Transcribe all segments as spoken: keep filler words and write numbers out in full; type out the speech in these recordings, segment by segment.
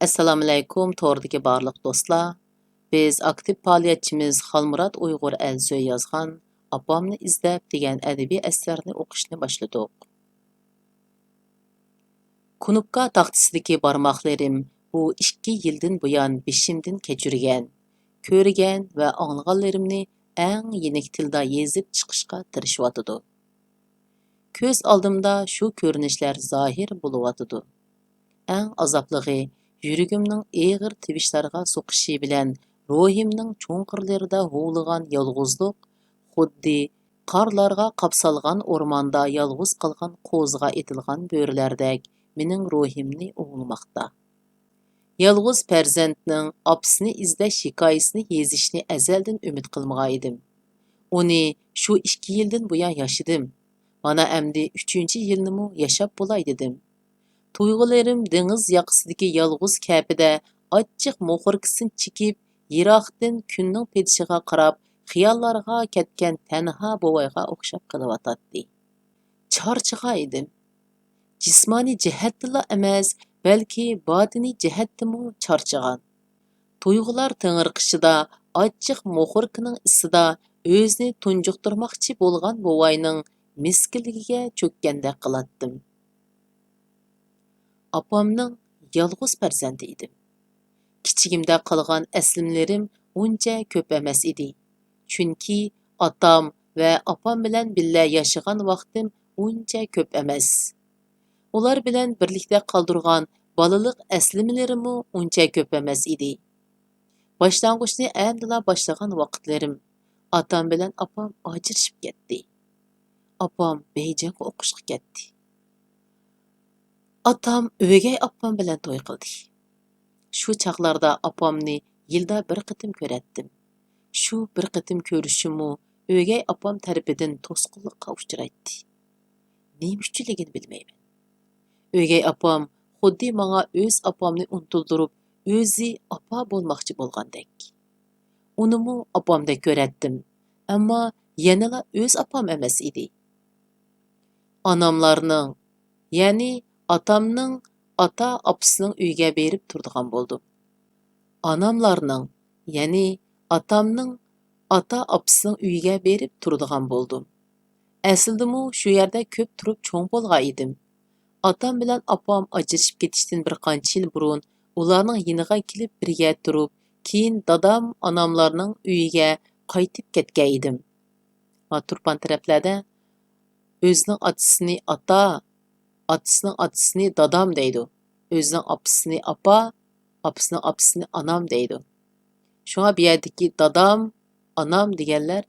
ئەسسالامۇئەلەيكۇم، توردىكى بارلىق دوستلار. بىز ئاكتىپ پائالىيەتچىمىز خالمۇرات ئۇيغۇر ئەلسۆي يازغان ئاپامنى ئىزدەپ دېگەن ئەدەبىي ئەسەرنى ئوقۇشنى باشلىدۇق. كۇنۇپكا تاختىسىدىكى بارماقلىرىم بۇ ئىككى يىلدىن بۇيان بېشىمدىن كەچۈرگەن، كۆرگەن ۋە ئاڭلىغانلىرىمنى ئەڭ يېنىك تىلدا يېزىپ چىقىشقا تىرىشىۋاتىدۇ. كۆز ئالدىمدا شۇ كۆرۈنۈشلەر زاھىر بولۇۋاتىدۇ. ئەڭ ئازابلىقى، يۈرىكىمنىڭ ئېغىر تىۋىشلارغا سوقۇشى بىلەن روھىمنىڭ چوڭقۇرلىرىدا ھۇۋلىغان يالغۇزلۇق، خۇددى قارلارغا قاپسالغان ئورماندا يالغۇز قالغان قوزىغا ئېتىلغان بۆرىلەردەك مېنىڭ روھىمنى ئوۋلىماقتا. يالغۇز پەرزەنتنىڭ ئاپىسىنى ئىزدەش ھېكايىسىنى يېزىشنى ئەزەلدىن ئۈمىد قىلمىغان ئىدىم. ئۇنى شۇ ئىككى يىلدىن بۇيان ياشىدىم. مانا ئەمدى ئۈچىنچى يىلنىمۇ ياشاپ بولاي دېدىم. تۇيغۇلىرىم دېڭىز ياقىسىدىكى يالغۇز كەپىدە ئاچچىق موخوركىسىنى چېكىپ، يىراقتىن كۈننىڭ پېتىشىغا قاراپ خىياللارغا كەتكەن تەنھا بوۋايغا ئوخشاپ قېلىۋاتاتتى. چارچىغان ئىدىم. جىسمانىي جەھەتتىلا ئەمەس، بەلكى باتىنىي جەھەتتىمۇ چارچىغان. تۇيغۇلار تېڭىرقىشىدا ئاچچىق موخوركىنىڭ ئىسىدا ئۆزىنى تۇنجۇقتۇرماقچى بولغان بوۋاينىڭ مىسكىنلىكىگە چۆككەندەك قىلاتتىم. ئاپامنىڭ يالغۇز پەرزەنتى ئىدىم. كىچىكىمدە قالغان ئەسلىمىلىرىم ئۇنچە كۆپ ئەمەس ئىدى. چۈنكى ئاتام ۋە ئاپام بىلەن بىللە ياشىغان ۋاقتىم ئۇنچە كۆپ ئەمەس. ئۇلار بىلەن بىرلىكتە قالدۇرغان بالىلىق ئەسلىمىلىرىممۇ ئۇنچە كۆپ ئەمەس ئىدى. باشلانغۇچنى ئەمدىلا باشلىغان ۋاقىتلىرىم. ئاتام بىلەن ئاپام ئاجرىشىپ كەتتى. ئاپام بېيجىڭغا ئوقۇشقا كەتتى. ئاتام ئۆگەي ئاپام بىلەن توي قىلدى. شۇ چاغلاردا ئاپامنى يىلدا بىر قېتىم كۆرەتتىم. شۇ بىر قېتىم كۆرۈشۈممۇ ئۆگەي ئاپام تەرىپىدىن توسقۇنلۇققا ئۇچرايتتى. نېمە ئۈچۈنلۈكىنى بىلمەيمەن. ئۆگەي ئاپام خۇددى ماڭا ئۆز ئاپامنى ئۇنتۇلدۇرۇپ، ئۆزى ئاپا بولماقچى بولغاندەك. ئۇنىمۇ ئاپامدەك كۆرەتتىم، ئەمما يەنىلا ئۆز ئاپام ئەمەس ئىدى. ئاناملارنىڭ، يەنى ئاتامنىڭ ئاتا-ئاپىسىنىڭ ئۆيىگە بېرىپ تۇرىدىغان بولدۇم. ئاناملارنىڭ، يەنى ئاتامنىڭ ئاتا-ئاپىسىنىڭ ئۆيىگە بېرىپ تۇرىدىغان بولدۇم. ئەسلىدىمۇ شۇ يەردە كۆپ تۇرۇپ چوڭ بولغان ئىدىم. ئاتام بىلەن ئاپام ئاجرىشىپ كېتىشتىن بىر قانچە يىل بۇرۇن ئۇلارنىڭ يېنىغا كېلىپ بىرگە تۇرۇپ، كېيىن دادام ئاناملارنىڭ ئۆيىگە قايتىپ كەتكەن ئىدىم. ھا، تۇرپان تەرەپلەردە ئۆزىنىڭ ئاتىسىنى ئاتا، ئاتىسىنىڭ ئاتىسىنى دادام دەيدۇ. ئۆزىنىڭ ئاپىسىنى ئاپا، ئاپىسىنىڭ ئاپىسىنى ئانام دەيدۇ. شۇڭا بۇ يەردىكى دادام، ئانام دېگەنلەر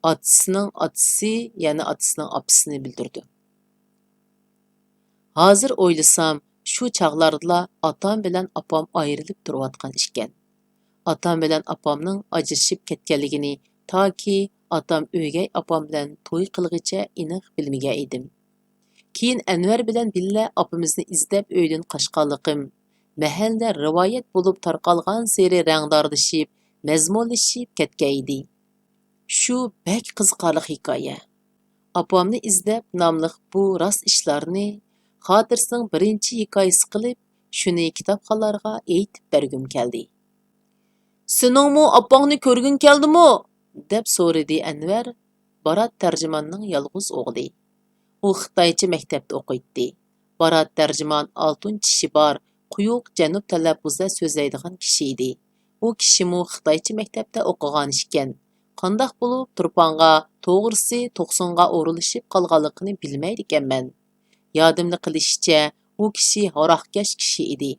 ئاتىسىنىڭ ئاتىسى، يەنى ئاتىسىنىڭ ئاپىسىنى بىلدۈرىدۇ. ھازىر ئويلىسام، شۇ چاغلاردىلا ئاتام بىلەن ئاپام ئايرىلىپ تۇرۇۋاتقان ئىكەن. ئاتام بىلەن ئاپامنىڭ ئاجرىشىپ كەتكەنلىكىنى تاكى ئاتام ئۆگەي ئاپام بىلەن توي قىلغىچە ئېنىق بىلمىگەن ئىدىم. كېيىن ئەنۋەر بىلەن بىللە ئاپىمىزنى ئىزدەپ ئۆيدىن قاچقانلىقىم مەھەللىدە رىۋايەت بولۇپ تارقالغانسېرى رەڭدارلىشىپ، مەزمۇنلىشىپ كەتكەن ئىدى. شۇ بەك قىزىقارلىق ھېكايە. ئاپامنى ئىزدەپ ناملىق بۇ راست ئىشلارنى خاتىرىسىنىڭ بىرىنچى ھېكايىسى قىلىپ، شۇنى كىتابخانلارغا ئېيتىپ بەرگۈم كەلدى. سېنىڭمۇ ئاپاڭنى كۆرگۈڭ كەلدىمۇ؟ دەپ سورىدى ئەنۋەر، بارات تەرجىماننىڭ يالغۇز ئوغلى. ئۇ خىتايچە مەكتەپتە ئوقۇيتتى. بارات تەرجىمان ئالتۇن چىشى بار، قويۇق جەنۇب تەلەپپۇزدا سۆزلەيدىغان كىشى ئىدى. ئۇ كىشىمۇ خىتايچە مەكتەپتە ئوقۇغان ئىكەن. قانداق بولۇپ تۇرپانغا، توغرىسى توقسۇنغا ئورۇنلىشىپ قالغانلىقىنى بىلمەيدىكەنمەن. يادىمدا قېلىشىچە، ئۇ كىشى ھاراقكەش كىشى ئىدى.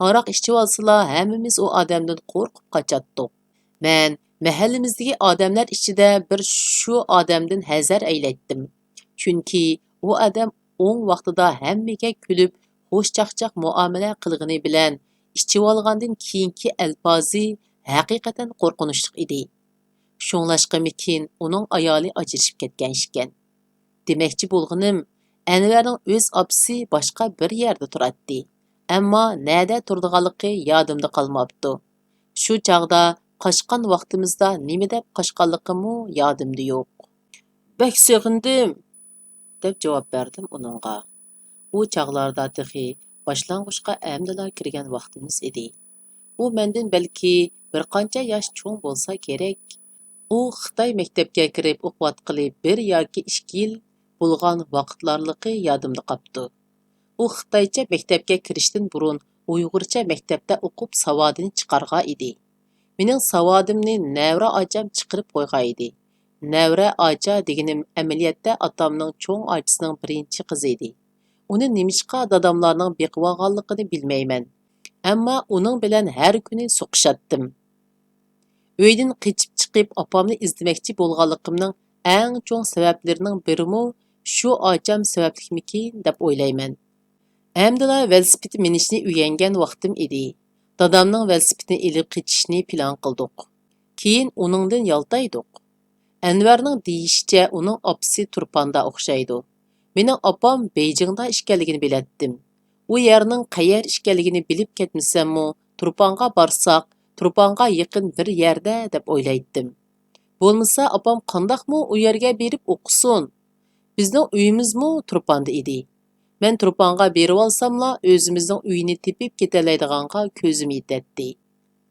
ھاراق ئىچىۋالسىلا، ھەممىمىز ئۇ ئادەمدىن قورقۇپ قاچاتتۇق. مەن مەھەللىمىزدىكى ئادەملەر ئىچىدە بىر شۇ ئادەمدىن ھەزەر ئەيلەيتتىم. چۈنكى ئۇ ئادەم ئوڭ ۋاقتىدا ھەممىگە كۈلۈپ، خۇشچاقچاق مۇئامىلە قىلغىنى بىلەن، ئىچىۋالغاندىن كېيىنكى ئەلپازى ھەقىقەتەن قورقۇنچلۇق ئىدى. شۇڭلاشقىمىكىن، ئۇنىڭ ئايالى ئاجرىشىپ كەتكەن ئىكەن. دېمەكچى بولغىنىم، ئەنۋەرنىڭ ئۆز ئاپىسى باشقا بىر يەردە تۇراتتى. ئەمما نەدە تۇرىدىغانلىقى يادىمدا قالماپتۇ. شۇ چاغدا قاچقان ۋاقتىمىزدا نېمە دەپ قاچقانلىقىمۇ يادىمدا يوق. بەك سېغىندىم، دەپ جاۋاب بەردىم ئۇنىڭغا. ئۇ چاغلاردا تېخى باشلانغۇچقا ئەمدىلا كىرگەن ۋاقتىمىز ئىدى. ئۇ مەندىن بەلكى بىر قانچە ياش چوڭ بولسا كېرەك. ئۇ خىتاي مەكتەپكە كىرىپ ئوقۇۋاتقىلى بىر ياكى ئىككى يىل بولغان ۋاقىتلارلىقى يادىمدا قاپتۇ. ئۇ خىتايچە مەكتەپكە كىرىشتىن بۇرۇن ئۇيغۇرچە مەكتەپتە ئوقۇپ ساۋادىنى چىقارغان ئىدى. مېنىڭ ساۋادىمنى نەۋرە ئاچام چىقىرىپ قويغان ئىدى. نەۋرە ئاچا دېگىنىم ئەمەلىيەتتە ئاتامنىڭ چوڭ ئاچىسىنىڭ بىرىنچى قىزى ئىدى. ئۇنى نېمىشقا داداملارنىڭ بېقىۋالغانلىقىنى بىلمەيمەن. ئەمما ئۇنىڭ بىلەن ھەر كۈنى سوقۇشاتتىم. ئۆيدىن قېچىپ چىقىپ ئاپامنى ئىزدىمەكچى بولغانلىقىمنىڭ ئەڭ چوڭ سەۋەبلىرىنىڭ بىرىمۇ شۇ ئاچام سەۋەبلىكمىكىن دەپ ئويلايمەن. ئەمدىلا ۋېلىسىپىت مىنىشنى ئۆگەنگەن ۋاقتىم ئىدى. دادامنىڭ ۋېلىسىپىتىنى ئېلىپ قېچىشنى پىلان قىلدۇق. كېيىن ئۇنىڭدىن يالتايدۇق. ئەنۋەرنىڭ دېيىشىچە، ئۇنىڭ ئاپىسى تۇرپاندا ئوخشايدۇ. مېنىڭ ئاپام بېيجىڭدا ئىكەنلىكىنى بىلەتتىم. ئۇ يەرنىڭ قەيەر ئىكەنلىكىنى بىلىپ كەتمىسەممۇ، تۇرپانغا بارساق، تۇرپانغا يېقىن بىر يەردە دەپ ئويلايتتىم. بولمىسا ئاپام قانداقمۇ ئۇ يەرگە بېرىپ ئوقۇسۇن؟ بىزنىڭ ئۆيىمىزمۇ تۇرپاندا ئىدى. مەن تۇرپانغا بېرىۋالساملا ئۆزىمىزنىڭ ئۆيىنى تېپىپ كېتەلەيدىغانغا كۆزۈم يېتەتتى.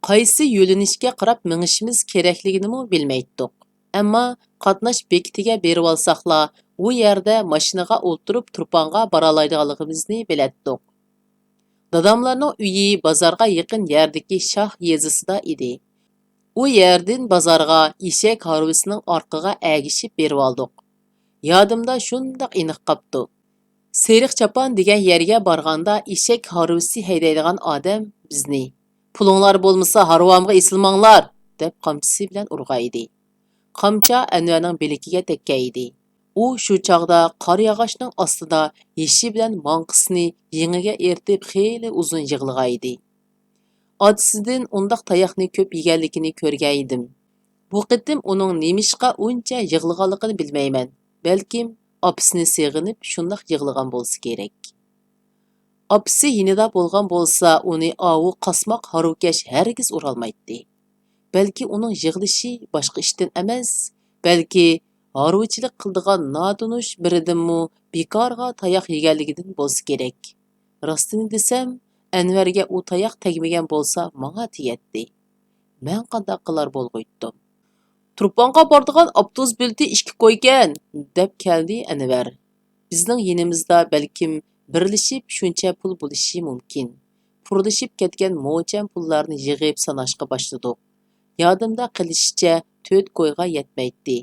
قايسى يۆنىلىشكە قاراپ مېڭىشىمىز كېرەكلىكىنىمۇ بىلمەيتتۇق. ئەمما قاتناش بېكىتىگە بېرىۋالساقلا، ئۇ يەردە ماشىنىغا ئولتۇرۇپ تۇرپانغا بارالايدىغانلىقىمىزنى بىلەتتۇق. داداملارنىڭ ئۆيى بازارغا يېقىن يەردىكى شاھ يېزىسىدا ئىدى. ئۇ يەردىن بازارغا ئېشەك ھارۋىسىنىڭ ئارقىغا ئەگىشىپ بېرىۋالدۇق. يادىمدا شۇنداق ئېنىق قاپتۇ. سېرىق چاپان دېگەن يەرگە بارغاندا ئېشەك ھارۋىسى ھەيدەيدىغان ئادەم بىزنى، «پۇلۇڭلار بولمىسا ھارۋامغا ئېسىلماڭلار!» دەپ قامچىسى بىلەن ئۇرغان ئىدى. قامچا ئەنۋەرنىڭ بىلىكىگە تەگكەن ئىدى. ئۇ شۇ چاغدا قارا ياغاچنىڭ ئاستىدا يېشى بىلەن ماڭقىسىنى يېڭىگە ئېرىتىپ خېلى ئۇزۇن يىغلىغان ئىدى. ئاتىسىدىن ئۇنداق تاياقنى كۆپ يېگەنلىكىنى كۆرگەن ئىدىم. بۇ قېتىم ئۇنىڭ نېمىشقا ئۇنچە يىغلىغانلىقىنى بىلمەيمەن. بەلكىم ئاپىسىنى سېغىنىپ شۇنداق يىغلىغان بولسا كېرەك. ئاپىسى يېنىدا بولغان بولسا، ئۇنى ئاۋۇ قاسماق ھارۋىكەش ھەرگىز ئۇرالمايتتى. بەلكى ئۇنىڭ يىغلىشى باشقا ئىشتىن ئەمەس، بەلكى ھارۋىچىلىق قىلىدىغان ناتونۇش بىرىدىنمۇ بىكارغا تاياق يېگەنلىكىدىن بولسا كېرەك. راستىنى دېسەم، ئەنۋەرگە ئۇ تاياق تەگمىگەن بولسا، ماڭا تېگەتتى. مەن قانداق قىلار بولغۇيتتۇم؟ «تۇرپانغا بارىدىغان ئاپتوبۇس بېلىتى ئىككى كويكەن!» دەپ كەلدى ئەنۋەر. بىزنىڭ يېنىمىزدا بەلكىم بىرلىشىپ شۇنچە پۇل بولۇشى مۇمكىن. پۇرلىشىپ كەتكەن موچەن پۇللارنى يىغىپ ساناشقا باشلىدۇق. يادىمدا قېلىشىچە، تۆت كويغا يەتمەيتتى.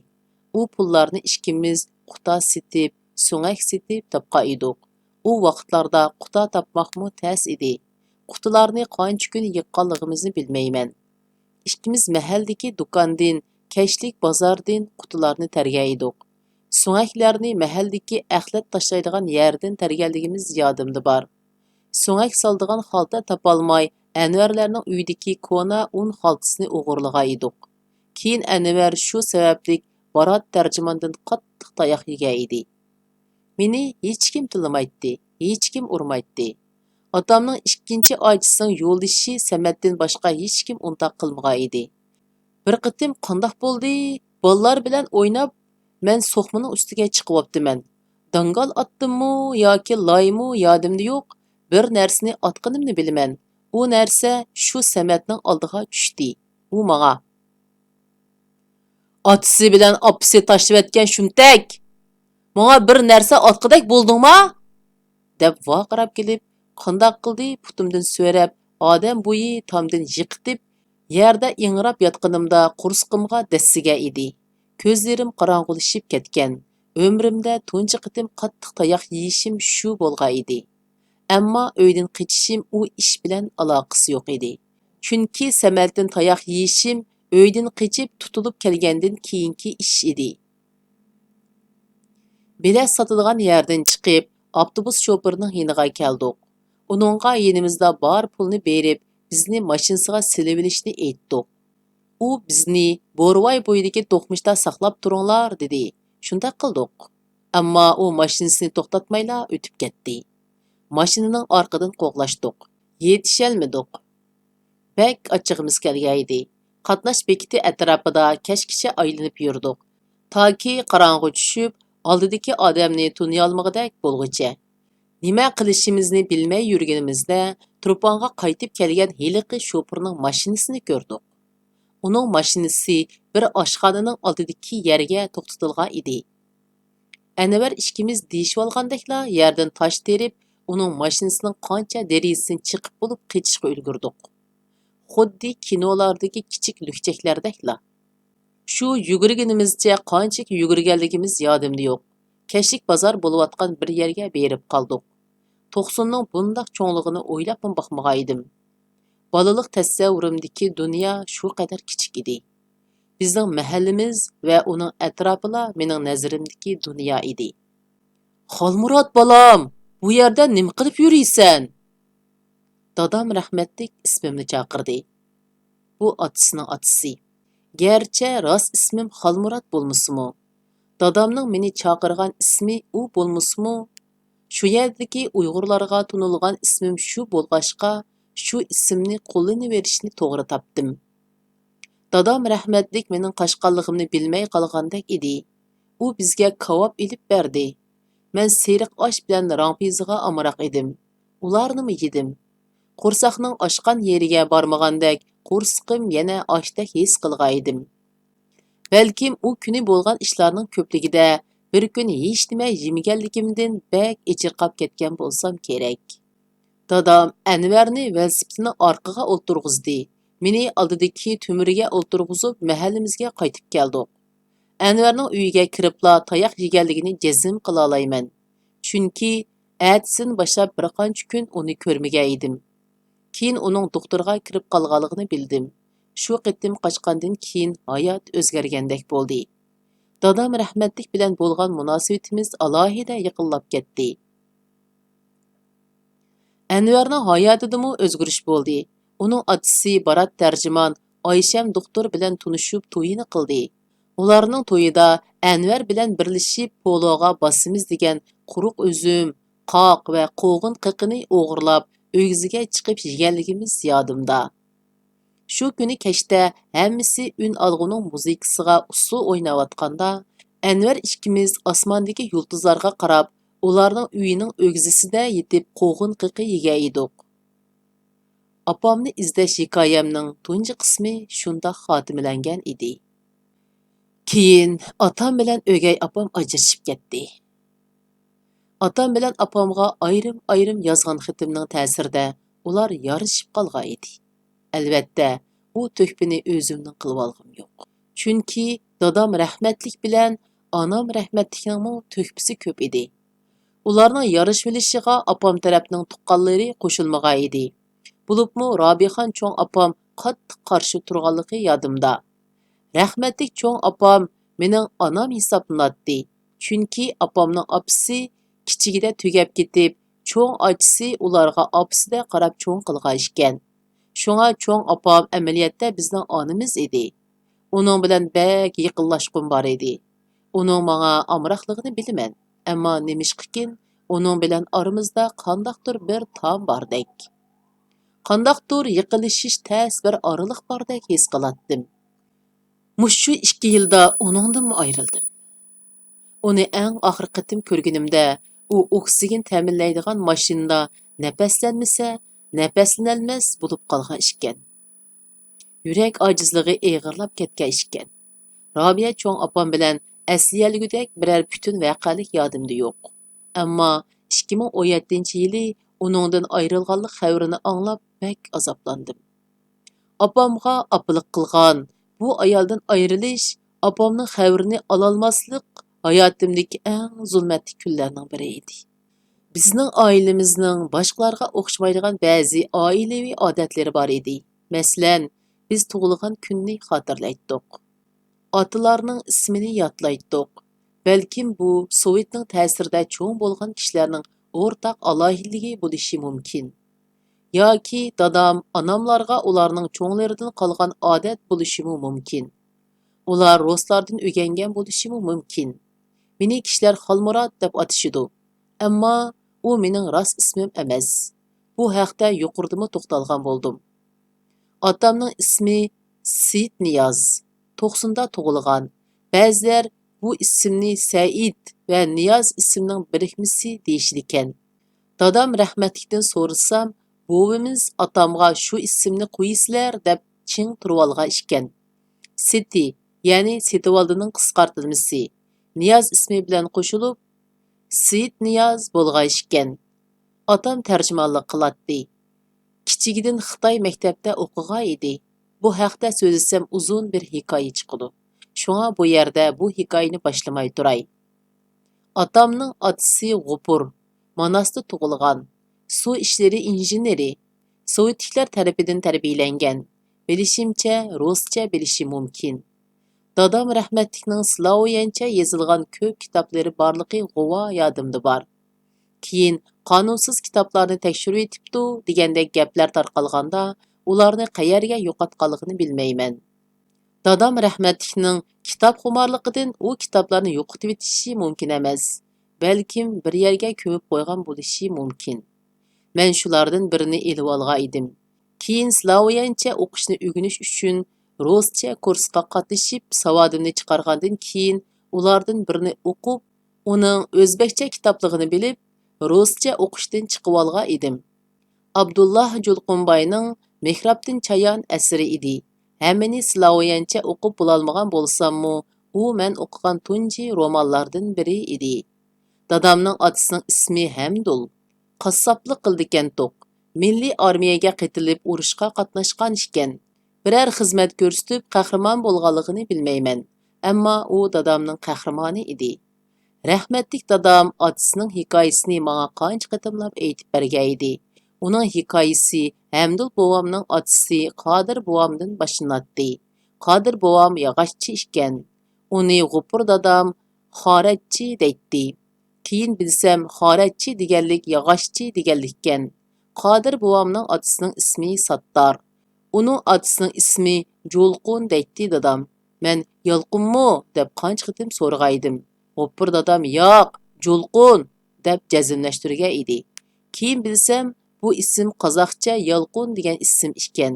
ئۇ پۇللارنى ئىككىمىز قۇتا سېتىپ، سۆڭەك سېتىپ تاپقان ئىدۇق. ئۇ ۋاقىتلاردا قۇتا تاپماقمۇ تەس ئىدى. قۇتىلارنى قانچە كۈن يىغقانلىقىمىزنى بىلمەيمەن. ئىككىمىز مەھەللىدىكى دۇكاندىن، كەچلىك بازاردىن قۇتىلارنى تەرگەن ئىدۇق. سۆڭەكلەرنى مەھەللىدىكى ئەخلەت تاشلايدىغان يەردىن تەرگەنلىكىمىز يادىمدا بار. سۆڭەك سالىدىغان خالتا تاپالماي، ئەنۋەرلەرنىڭ ئۆيىدىكى كونا ئۇن خالتىسىنى ئوغرىلىغان ئىدۇق. كېيىن ئەنۋەر شۇ سەۋەبلىك بارات تەرجىماندىن قاتتىق تاياق يېگەن ئىدى. مېنى ھېچكىم تىللىمايتتى، ھېچكىم ئۇرمايتتى. ئاتامنىڭ ئىككىنچى ئاچىسىنىڭ يولدىشى سەمەتتىن باشقا ھېچكىم ئۇنداق قىلمىغان ئىدى. بىر قېتىم قانداق بولدى؟ بالىلار بىلەن ئويناپ، مەن سوقمىنىڭ ئۈستىگە چىقىۋاپتىمەن. داڭگال ئاتتىممۇ ياكى لايمۇ يادىمدا يوق، بىر نەرسىنى ئاتقىنىمنى بىلىمەن. ئۇ نەرسە شۇ سەمەتنىڭ ئالدىغا چۈشتى. ئۇ ماڭا، «ئاتىسى بىلەن ئاپىسى تاشلىۋەتكەن شۇمتەك! ماڭا بىر نەرسە ئاتقۇدەك بولدۇڭما؟» دەپ ۋارقىراپ كېلىپ، قانداق قىلدى پۇتۇمدىن سۆرەپ، ئادەم بويى تامدىن يىقىتىپ، يەردە ئىڭراپ ياتقىنىمدا قورسىقىمغا دەسسىگەن ئىدى. كۆزلىرىم قاراڭغۇلىشىپ كەتكەن. ئۆمرۈمدە تۇنجى قېتىم قاتتىق تاياق يېيىشىم شۇ بولغان ئىدى. ئەمما ئۆيدىن قېچىشىم ئۇ ئىش بىلەن ئالاقىسى يوق ئىدى. چۈنكى سەمەتتىن تاياق يېيىشىم ئۆيدىن قېچىپ تۇتۇلۇپ كەلگەندىن كېيىنكى ئىش ئىدى. بېلەت ساتىدىغان يەردىن چىقىپ، ئاپتوبۇس شوپۇرىنىڭ يېنىغا كەلدۇق. ئۇنىڭغا يېنىمىزدا بار پۇلنى بېرىپ، بىزنى ماشىنىسىغا سېلىۋېلىشنى ئېيتتۇق. ئۇ بىزنى «بورۋاي بويىدىكى دوقمۇشتا ساقلاپ تۇرۇڭلار» دېدى. شۇنداق قىلدۇق. ئەمما ئۇ ماشىنىسىنى توختاتمايلا ئۆتۈپ كەتتى. ماشىنىنىڭ ئارقىدىن قوغلاشتۇق. يېتىشەلمىدۇق. بەك ئاچچىقىمىز كەلگەنىدى. قاتناش بېكىتى ئەتراپىدا كەچكىچە ئايلىنىپ يۈردۇق. تاكى قاراڭغۇ چۈشۈپ، ئالدىدىكى ئادەمنى تونۇيالمىغۇدەك بولغۇچە. نېمە قىلىشىمىزنى بىلمەي يۈرگىنىمىزدە، تۇرپانغا قايتىپ كەلگەن ھېلىقى شوپۇرنىڭ ماشىنىسىنى كۆردۇق. ئۇنىڭ ماشىنىسى بىر ئاشخانىنىڭ ئالدىدىكى يەرگە توختىتىلغان ئىدى. ئەنۋەر ئىككىمىز دېيىشىۋالغاندەكلا يەردىن تاش تېرىپ، ئۇنىڭ ماشىنىسىنىڭ قانچە دېرىزىسىنى چېقىپ بولۇپ قېچىشقا ئۈلگۈردۇق. خۇددى كىنولاردىكى كىچىك لۈكچەكلەردەكلا. شۇ يۈگۈرگىنىمىزچە قانچىلىك يۈگۈرگەنلىكىمىز يادىمدا يوق. كەچلىك بازار بولۇۋاتقان بىر يەرگە بېرىپ قالدۇق. توقسۇننىڭ بۇنداق چوڭلۇقىنى ئويلاپمۇ باقمىغان ئىدىم. بالىلىق تەسەۋۋۇرۇمدىكى دۇنيا شۇ قەدەر كىچىك ئىدى. بىزنىڭ مەھەللىمىز ۋە ئۇنىڭ ئەتراپىلا مېنىڭ نەزىرىمدىكى دۇنيا ئىدى. «خالمۇرات بالام، بۇ يەردە نېمە قىلىپ يۈرىسەن؟» دادام رەھمەتلىك ئىسمىمنى چاقىردى. بۇ ئاتىسىنىڭ ئاتىسى. گەرچە راست ئىسمىم خالمۇرات بولمىسىمۇ، دادامنىڭ مېنى چاقىرغان ئىسمى ئۇ بولمىسىمۇ، شۇ يەردىكى ئۇيغۇرلارغا تونۇلغان ئىسمىم شۇ بولغاچقا، شۇ ئىسىمنى قوللىنىۋېرىشنى توغرا تاپتىم. دادام رەھمەتلىك مېنىڭ قاچقانلىقىمنى بىلمەي قالغاندەك ئىدى. ئۇ بىزگە كاۋاپ ئېلىپ بەردى. مەن سېرىق ئاش بىلەن راڭپىزىغا ئامراق ئىدىم. ئۇلارنىمۇ يېدىم. قورساقنىڭ ئاچقان يېرىگە بارمىغاندەك، قورسىقىم يەنە ئاچتەك ھېس قىلغان ئىدىم. بەلكىم ئۇ كۈنى بولغان ئىشلارنىڭ كۆپلۈكىدە بىر كۈن ھېچنېمە يېمىگەنلىكىمدىن بەك ئېچىرقاپ كەتكەن بولسام كېرەك. دادام ئەنۋەرنى ۋېلىسىپىتىنىڭ ئارقىغا ئولتۇرغۇزدى. مېنى ئالدىدىكى تۈمۈرگە ئولتۇرغۇزۇپ، مەھەللىمىزگە قايتىپ كەلدۇق. ئەنۋەرنىڭ ئۆيىگە كىرىپلا تاياق يېگەنلىكىنى جەزم قىلالايمەن. چۈنكى ئەتىسىدىن باشلاپ بىر قانچە كۈن ئۇنى كۆرمىگەن ئىدىم. كېيىن ئۇنىڭ دوختۇرغا كىرىپ قالغانلىقىنى بىلدىم. شۇ قېتىم قاچقاندىن كېيىن ھايات ئۆزگەرگەندەك بولدى. دادام رەھمەتلىك بىلەن بولغان مۇناسىۋىتىمىز ئالاھىدە يېقىنلاپ كەتتى. ئەنۋەرنىڭ ھاياتىدىمۇ ئۆزگىرىش بولدى. ئۇنىڭ ئاتىسى بارات تەرجىمان ئايشەم دوختۇر بىلەن تونۇشۇپ تويىنى قىلدى. ئۇلارنىڭ تويىدا ئەنۋەر بىلەن بىرلىشىپ پولوغا باسىمىز دېگەن قۇرۇق ئۈزۈم، قاق ۋە قوغۇن قېقىنى ئوغرىلاپ ئۆگزىگە چىقىپ يېگەنلىكىمىز يادىمدا. شۇ كۈنى كەچتە ھەممىسى ئۈن ئالغۇنىڭ مۇزىكىسىغا ئۇسسۇل ئويناۋاتقاندا، ئەنۋەر ئىككىمىز ئاسماندىكى يۇلتۇزلارغا قاراپ، ئۇلارنىڭ ئۆيىنىڭ ئۆگزىسىدە يېتىپ قوغۇن قېقى يېگەن ئىدۇق. ئاپامنى ئىزدەش ھېكايەمنىڭ تۇنجى قىسمى شۇنداق خاتىمىلەنگەن ئىدى. كېيىن ئاتام بىلەن ئۆگەي ئاپام ئاجرىشىپ كەتتى. ئاتام بىلەن ئاپامغا ئايرىم-ئايرىم يازغان خېتىمنىڭ تەسىرىدە ئۇلار يارىشىپ قالغان ئىدى. ئەلۋەتتە، ئۇ تۆھپىنى ئۆزۈمنىڭ قىلىۋالغۇم يوق. چۈنكى دادام رەھمەتلىك بىلەن ئانام رەھمەتلىكنىڭمۇ تۆھپىسى كۆپ ئىدى. ئۇلارنىڭ يارىشىۋېلىشىغا ئاپام تەرەپنىڭ تۇغقانلىرى قوشۇلمىغان ئىدى. بولۇپمۇ رابىيەخان چوڭ ئاپام قاتتىق قارشى تۇرغانلىقى يادىمدا. رەھمەتلىك چوڭ ئاپام مېنىڭ ئانام ھېسابلىناتتى. چۈنكى ئاپامنىڭ ئاپىسى كىچىكىدە تۈگەپ كېتىپ، چوڭ ئاچىسى ئۇلارغا ئاپىسىدەك قاراپ چوڭ قىلغان ئىكەن. شۇڭا چوڭ ئاپام ئەمەلىيەتتە بىزنىڭ ئانىمىز ئىدى. ئۇنىڭ بىلەن بەك يېقىنلاشقۇم بار ئىدى. ئۇنىڭ ماڭا ئامراقلىقىنى بىلىمەن، ئەمما نېمىشقىكىن ئۇنىڭ بىلەن ئارىمىزدا قانداقتۇر بىر تام باردەك، قانداقتۇر يېقىنلىشىش تەس بىر ئارىلىق باردەك ھېس قىلاتتىم. مۇشۇ ئىككى يىلدا ئۇنىڭدىنمۇ ئايرىلدىم. ئۇنى ئەڭ ئاخىرقى قېتىم كۆرگىنىمدە، ئۇ ئوكسىگېن تەمىنلەيدىغان ماشىنىدا نەپەسلەنمىسە، نەپەسلىنەلمەس بولۇپ قالغان ئىكەن. يۈرەك ئاجىزلىقى ئېغىرلاپ كەتكەن ئىكەن. رابىيە چوڭ ئاپام بىلەن ئەسلىيەلىگۈدەك بىرەر پۈتۈن ۋەقەلىك يادىمدا يوق. ئەمما ئىككى مىڭ ئون يەتتىنچى يىلى ئۇنىڭدىن ئايرىلغانلىق خەۋىرىنى ئاڭلاپ بەك ئازابلاندىم. ئاپامغا ئاپىلىق قىلغان بۇ ئايالدىن ئايرىلىش ئاپامنىڭ خەۋىرىنى ئالالماسلىق ھاياتىمدىكى ئەڭ زۇلمەتلىك كۈنلەرنىڭ بىرى ئىدى. بىزنىڭ ئائىلىمىزنىڭ باشقىلارغا ئوخشىمايدىغان بەزى ئائىلىۋى ئادەتلىرى بار ئىدى. مەسىلەن، بىز تۇغۇلغان كۈننى خاتىرىلەيتتۇق. ئاتىلارنىڭ ئىسمىنى يادلايتتۇق. بەلكىم بۇ سوۋېتنىڭ تەسىرىدە چوڭ بولغان كىشىلەرنىڭ ئورتاق ئالاھىدىلىكى بولۇشى مۇمكىن. ياكى دادام، ئاناملارغا ئۇلارنىڭ چوڭلىرىدىن قالغان ئادەت بولۇشىمۇ مۇمكىن. ئۇلار رۇسلاردىن ئۆگەنگەن بولۇشىمۇ مۇمكىن. مېنى كىشىلەر خالمۇرات دەپ ئاتىشىدۇ. ئەمما ئۇ مېنىڭ راست ئىسمىم ئەمەس. بۇ ھەقتە يۇقىرىدىمۇ توختالغان بولدۇم. ئاتامنىڭ ئىسمى سېيىت نىياز. توقسۇندا تۇغۇلغان. بەزىلەر بۇ ئىسىمنى سەئىد ۋە نىياز ئىسىمنىڭ بىرىكمىسى دېيىشىدىكەن. دادام رەھمەتلىكتىن سورىسام، بوۋىمىز ئاتامغا شۇ ئىسىمنى قويىسىلەر دەپ چىڭ تۇرۇۋالغان ئىكەن. سېتى، يەنى سېتىۋالدىنىڭ قىسقارتىلمىسى، نىياز ئىسمى بىلەن قوشۇلۇپ، سېيىت نىياز بولغان ئىكەن. ئاتام تەرجىمانلىق قىلاتتى. كىچىكىدىن خىتاي مەكتەپتە ئوقۇغان ئىدى. بۇ ھەقتە سۆزلىسەم ئۇزۇن بىر ھېكايە چىقىدۇ. شۇڭا بۇ يەردە بۇ ھېكايىنى باشلىماي تۇراي. ئاتامنىڭ ئاتىسى غوپۇر، ماناستا تۇغۇلغان، سۇ ئىشلىرى ئىنژېنېرى، سوۋېتلىكلار تەرىپىدىن تەربىيەلەنگەن، بىلىشىمچە، رۇسچە بىلىشى مۇمكىن. دادام رەھمەتلىكنىڭ سلاۋيانچە يېزىلغان كۆپ كىتابلىرى بارلىقى غۇۋا يادىمدا بار. كېيىن قانۇنسىز كىتابلارنى تەكشۈرۈۋېتىپتۇ دېگەندەك گەپلەر تارقالغاندا، ئۇلارنى قەيەرگە يوقاتقانلىقىنى بىلمەيمەن. دادام رەھمەتلىكنىڭ كىتابخۇمارلىقىدىن ئۇ كىتابلارنى يوقىتىۋېتىشى مۇمكىن ئەمەس، بەلكىم بىر يەرگە كۆمۈپ قويغان بولۇشى مۇمكىن. مەن شۇلاردىن بىرىنى ئېلىۋالغان ئىدىم. كېيىن سلاۋيانچە ئوقۇشنى ئۆگىنىش ئۈچۈن رۇسچە كۇرسقا قاتنىشىپ، ساۋادىمنى چىقارغاندىن كېيىن ئۇلاردىن بىرىنى ئوقۇپ، ئۇنىڭ ئۆزبەكچە كىتابلىقىنى بىلىپ، رۇسچە ئوقۇشتىن چىقىۋالغان ئىدىم. ئابدۇللا جۇلقۇنباينىڭ مېھرابتىن چايان ئەسىرى ئىدى. ھەممىنى سلاۋيانچە ئوقۇپ بولالمىغان بولساممۇ، ئۇ مەن ئوقۇغان تۇنجى رومانلاردىن بىرى ئىدى. دادامنىڭ ئاتىسىنىڭ ئىسمى ھەمدۇل. قاسساپلىق قىلىدىكەنتۇق. مىللىي ئارمىيەگە قېتىلىپ ئۇرۇشقا قاتناشقان ئىكەن. بىرەر خىزمەت كۆرسىتىپ قەھرىمان بولغانلىقىنى بىلمەيمەن. ئەمما ئۇ دادامنىڭ قەھرىمانى ئىدى. رەھمەتلىك دادام ئاتىسىنىڭ ھېكايىسىنى ماڭا قانچە قېتىملاپ ئېيتىپ بەرگەن ئىدى. ئۇنىڭ ھېكايىسى ھەمدۇل بوۋامنىڭ ئاتىسى قادىر بوۋامدىن باشلىناتتى. قادىر بوۋام ياغاچچى ئىكەن. ئۇنى غوپۇر دادام خارەتچى دەيتتى. كېيىن بىلسەم، خارەتچى دېگەنلىك ياغاچچى دېگەنلىككەن. قادىر بوۋامنىڭ ئاتىسىنىڭ ئىسمى ساتتار. ئۇنىڭ ئاتىسىنىڭ ئىسمى جۇلقۇن دەيتتى دادام. مەن يالقۇنمۇ دەپ قانچە قېتىم سورىغانىدىم. غوپۇر دادام ياق، جۇلقۇن دەپ جەزملەشتۈرگەن ئىدى. كېيىن بىلسەم، بۇ ئىسىم قازاقچە يالقۇن دېگەن ئىسىم ئىكەن.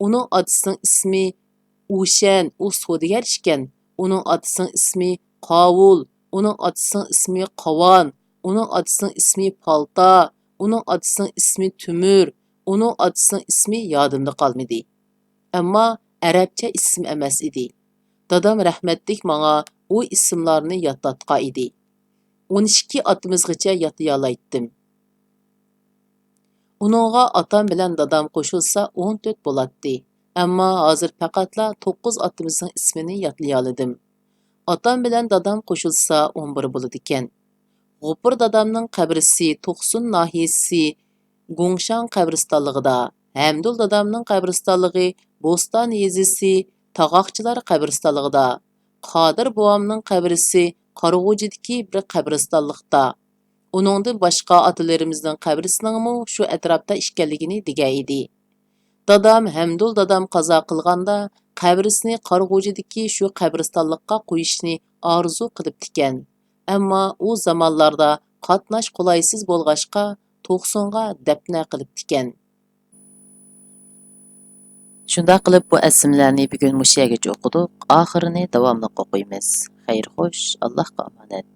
ئۇنىڭ ئاتىسىنىڭ ئىسمى ئۇشەن، ئۇ سودىگەر ئىكەن. ئۇنىڭ ئاتىسىنىڭ ئىسمى قاۋۇل، ئۇنىڭ ئاتىسىنىڭ ئىسمى قاۋان، ئۇنىڭ ئاتىسىنىڭ ئىسمى پالتا، ئۇنىڭ ئاتىسىنىڭ ئىسمى تۆمۈر، ئۇنىڭ ئاتىسىنىڭ ئىسمى يادىمدا قالمىدى. ئەمما ئەرەبچە ئىسىم ئەمەس ئىدى. دادام رەھمەتلىك ماڭا ئۇ ئىسىملارنى يادلاتقان ئىدى. ئون ئىككى ئاتىمىزغىچە يادلىيالايتتىم. ئۇنىڭغا ئاتام بىلەن دادام قوشۇلسا ئون تۆت بولاتتى. ئەمما ھازىر پەقەتلا توققۇز ئاتىمىزنىڭ ئىسمىنى يادلىيالىدىم. ئاتام بىلەن دادام قوشۇلسا ئون بىر بولىدىكەن. غوپۇر دادامنىڭ قەبرىسى توقسۇن ناھىيەسى گۇڭشاڭ قەبرىستانلىقىدا، ھەمدۇل دادامنىڭ قەبرىستانلىقى بوستان يېزىسى تاغاقچىلار قەبرىستانلىقىدا، قادىر بوۋامنىڭ قەبرىسى قارىغۇجىدىكى بىر قەبرىستانلىقتا. ئۇنىڭدىن باشقا ئاتىلىرىمىزنىڭ قەبرىسىنىڭمۇ شۇ ئەتراپتا ئىكەنلىكىنى دېگەن ئىدى. دادام ھەمدۇل دادام قازا قىلغاندا، قەبرىسىنى قارىغۇجىدىكى شۇ قەبرىستانلىققا قويۇشنى ئارزۇ قىلىپتىكەن. ئەمما ئۇ زامانلاردا قاتناش قولايسىز بولغاچقا، توقسۇنغا دەپنە قىلىپتىكەن. شۇنداق قىلىپ، بۇ ئەسلىمىلەرنى بۈگۈن مۇشۇ يەرگىچە ئوقۇدۇق. ئاخىرىنى داۋاملىق ئوقۇيمىز. خەير خوش، ئاللاھقا ئامانەت.